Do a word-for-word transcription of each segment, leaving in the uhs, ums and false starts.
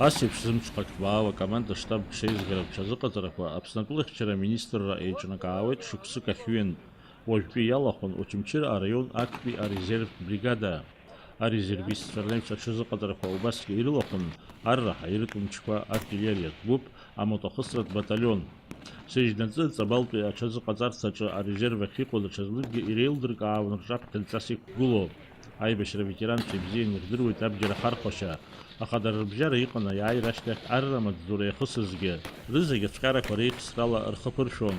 Ас еиԥш зымҽхак ҭбаау акоманда-штаб ҽеизгара рҽазыҟаҵарақәа Аԥсны атәылахьчара аминистрра еиҿнакаауеит шықәсык ахь ҩынтә. Уажәтәи иалахәын Очамчыра араион актәи арезервтә бригада. Арезервистцәа рнеиԥш аҽазыҟаҵарақәа убасгьы ирылахәын арраҳа ирытәу мчқәа, артиллериатә гәыԥ, амотохысратә баталион. Сыжьнаҵы Ҵабалтәи аҽазыҟаҵарҭаҿы арезерв ахь иҟоу даҽазнык иреилдыркаауан рҿаԥхьа нҵас иқәгылоу. Аибашьра аветеранцәа ибзианы ирдыруеит абџьар ахархәашьа, аха дара рыбжьара иҟан аиааира ашьҭахь арра амаҵзура иахысызгьы. Рызегь ацәҟьарақәа реихсрала рхы ԥыршәон.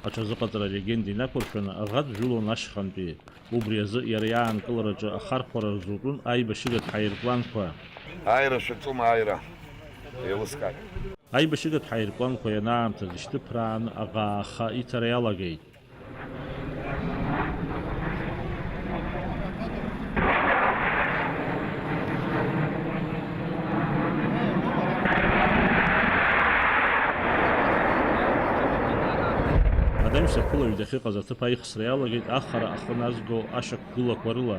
Аҽазыҟаҵара алегенда инақәыршәаны аӷа джәылон ашьхантәи. Убри азы иара иаанкылараҿы ахархәара рзутәын аибашьыгатә ҳаирпланқәа. Ааира шәаҿума, ааира? Еилыскааит. Аибашьыгатә ҳаирпланқәа ианаамҭаз ишьҭыԥрааны аӷа ааха иҭара иалагеит. Анаҩс аԥылаҩ дахьыҟаз аҭыԥ аихсра иалагеит ахара ахы назго ашьақәгылақәа рыла.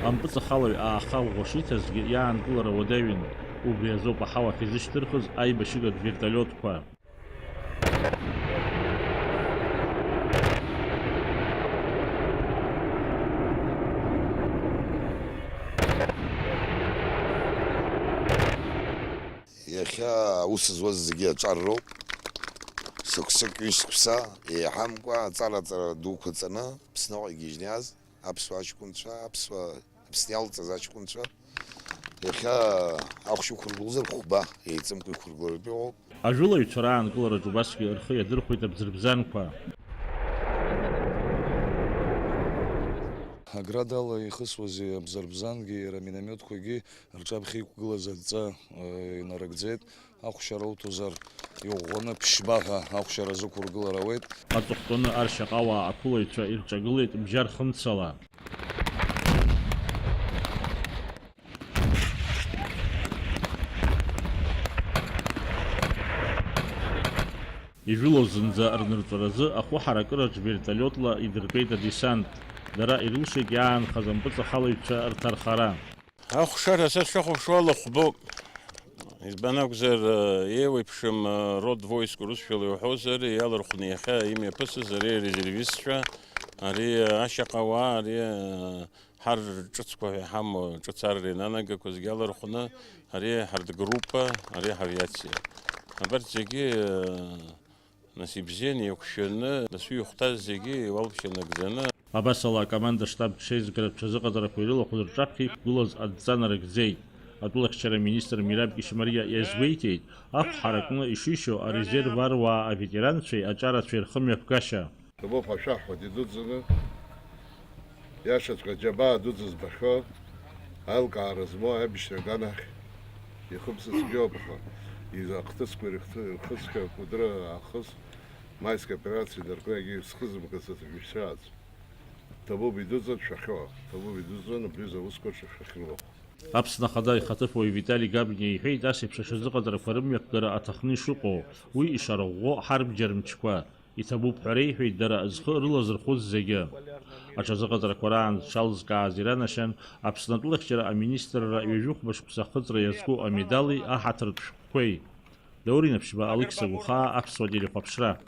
Ампыҵахалаҩ ааха ӷәӷәа шиҭазгьы иаанкылара уадаҩын, убри азоуп аҳауа ахьизышьҭырхыз аибашьыгатә вертолиотқәа. Иахьа аус зуаз зегьы аҿар роуп. Сықәсык, ҩышықәса еиҳамкәа аҵара-ҵара дуқәа ҵаны, Аԥсныҟа игьежьны иааз аԥсуа аҷкәынцәа, аԥсуа, Аԥсны иалҵыз аҷкәынцәа, иахьа ахәшә ықәыргылозар хәба, еиҵымкәа иқәыргылартә иҟоуп. Ажәылаҩцәа раанкылараҿ убасгьы рхы иадырхәеит абзырбзанқәа. Аградала ихысуаз абзырбзангьы, иара аминомиотқәагьы рҿаԥхьа иқәгылаз адҵа, э, инарыгӡеит. Ахәшьара уҭозар, иӷәӷәаны ԥшьба ҳәа ахәшьара азықәыргылар ауеит. Аҵыхәтәаны аршьаҟауаа ақәылаҩцәа ирҿагылеит бџьар хымцала. Ижәылоз зынӡа рнырҵәаразы ахәы ҳаракыраҿ вертолиотла идыртәеит адесант. Дара ирылшеит иаанхаз ампыҵахалаҩцәа рҭархара. Ахәшара са сшахәаԥшуа ала хәбоуп. Избан акәзар, еиуеиԥшым, род войск урысшәала иуҳәозар, иалархәны иахьа имҩаԥысыз ари арезервистцәа, ари ашьаҟауаа, ари, ҳар ҿыцқәа ҳәа иҳамоу, ҿыц арра инанагақәа зегьы алархәны, ари ҳартгруппа, ари ҳавиациа. Абарҭ зегьы, Нас ибзианы еиқәшәаны, нас уи ихәҭаз зегьы иуалԥшьа нагӡаны. Абасала, акоманда-штаб ҽеизгара ҽазыҟаҵарақәа ирылахәыз рҿаԥхьа иқәгылаз адҵа нарыгӡеит. Атәылахьчара аминистр Мираб Кьышьмариа иазгәеиҭеит, ахә ҳаракны ишишьо арезерв аруаа аветеранцәеи аҿарацәеи рхымҩаԥгашьа. Ҭабуп ҳәа шәаҳҳәоит идуӡӡаны. Иашаҵәҟьа џьабаа дуӡӡа збахьоу, аилкаара змоу аибашьра аганахь ихымца цәгьоуп, аха изы ахҭысқәа ирыхҭы-, ирхысхьоу Кәыдры аахыс, Майская операциа инаркны егьи зхы зымкыц аҭыжәшьцәааӡ. Ҭабуп идуӡӡан шәахьоу, ҭабуп идуӡӡан абри аусқәа рҿы шәахьрылахәу. Аԥсны Ахада ихаҭыԥуаҩ Витали Габниа иҳәеит, ас еиԥш аҽазыҟаҵарақәа рымҩаԥгара аҭахны ишыҟоу, уи ишарӷәӷәо ҳарбџьар мчқәа. Иҭабуп ҳәа реиҳәеит дара зхы рылазырхәыз зегьы. Аҽазыҟаҵарақәа раан зҽалзкааз иранашьан Аԥсны атәылахьчара аминистрра ҩажәихәба шықәса ахыҵра иазку амедали аҳаҭыртә шәҟәқәеи. Даур Инаԥшьба, Алықьса Гәхаа, Аԥсуа телехәаԥшра.